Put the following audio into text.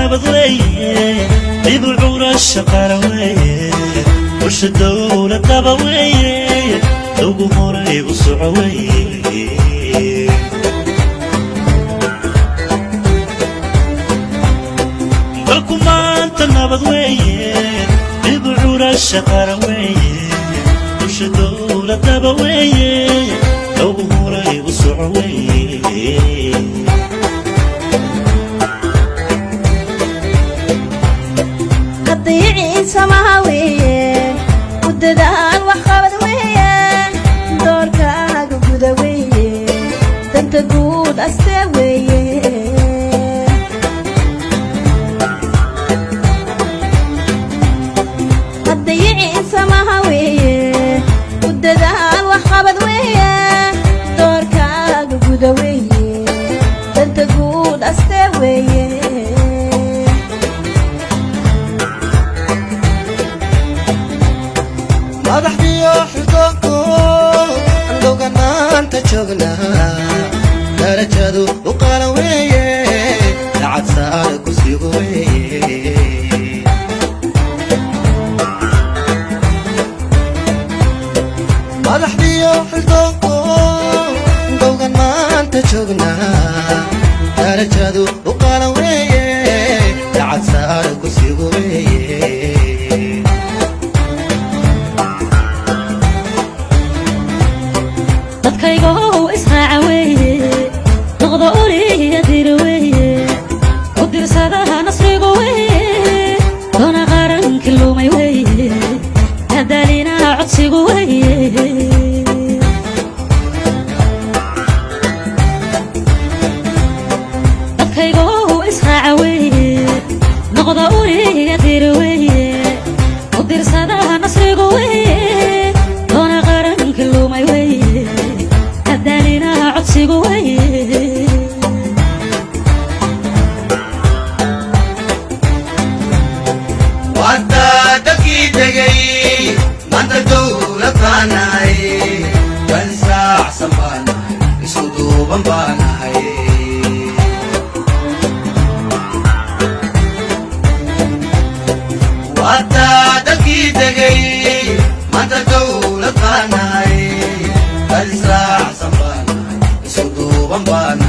Nabad weeye, dib u curasha qaran weeye, bulsha dowladaba weeye, ugu horay u soco weeye. Dalku maanta nabad weeye, dib u curasha qaran weeye, bulsha dowladaba weeye, ugu horay u soco weeye. Qadiiciisamaha weeye, u dadaal waxqabad weeye, doorkaaga guda weeye, danta guud astee weeye. Qadiyiciisamaha weeye, u dadaal waxqabad weeye, doorkaaga guda weeye, danta guud astee weeye. Madaxdiyo xildoonko andowga maanta joognaa, darajadu u qalan weeye, lacag saara kursigu weeye. Madaxdiyo xildoonko andowgan maanta joognaa, darajadu u qalan weeye, lacag saara kursigu weeye. Dadkaygow israaca weeye, noqda oliya dir weeye, ku dirsadaha nasrigu weeye, doona qarankii lumay weeye, kadaalina codsigu weeye. Dadkaygow israaca weeye, noqda oliya dir weeye, ku dirsadaha nasrigu weeye, doona qarankii lumay weeye, kadaalina codsigu weeye. Waata dalkii tegey, maanta dowlad baanahay, dal saacsan baanahay, isku duuban baanahay. Waata dalkii tegey, maanta dowlad baanahay, dal saacsan baanahay, isku duuban baanahay.